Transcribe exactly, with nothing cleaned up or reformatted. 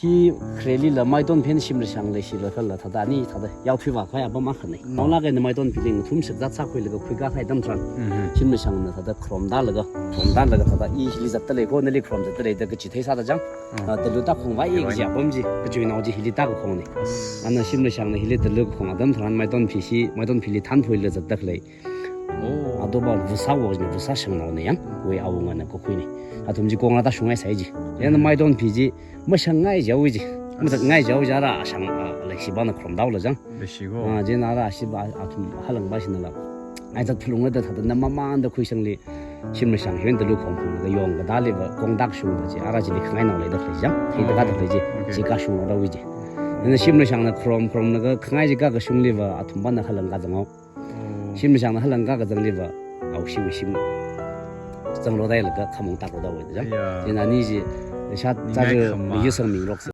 Hi khareli la Maitonphi eina Shimrashang leishilakha la thāda ani thāda yaothui vākhavai apam akhana. Mm. Maunglāk eina Maitonphili ngathum shakzat sākhuilaga khuikā kahai atam tharan. Mhm. Shimrashangna thāda kharomdalaga, kharomdalaga thāda i hili zatda lei ko, nali kharom zatda lei da kachithei sāda chang. Mm. Ah, talu tākhong vāi kaji apam chi, kachuinao chi hili tākakhongna. Ana Shimrashangna hili talu kakhong atam tharan Maitonphi hi, Maitonphili thānphuilaga zatda khalei. Oh. Adoba Vusā wo jina, Vusā shangnaona yang, wui awungana kakhuina. Athum chi konga tāshungngai sai ji. Chieina Maitonphi chi, mashangngai jihaowa ji. Mazatngai jihaowa ji, ara ashang, ah, leishipana kharomdaola chang. Leishi ko. Ah, chieina ara ashipa athum halangpa shinala. Ai zat phalungra da thāda namamanda khuishangli Shimrashang hi eina talu khongphunglaga yong katāliva kongtak shungva chi. Ara chili khangainao leida khalei chang. Theida katak lei ji. Okay. Chi kashunghaowa ji. Chieina Shimrashangna kharom kharomlaga khangai chi kakashungliva athumpana halang kazanghao. Oh. Shimrashangna halang kakazangliva, aoshiwui shim zanglo dailaga khamong taklo da wui da chang. Ya. Chieina ani chi, shat, ngai chāra khamā. Yusang minglok si.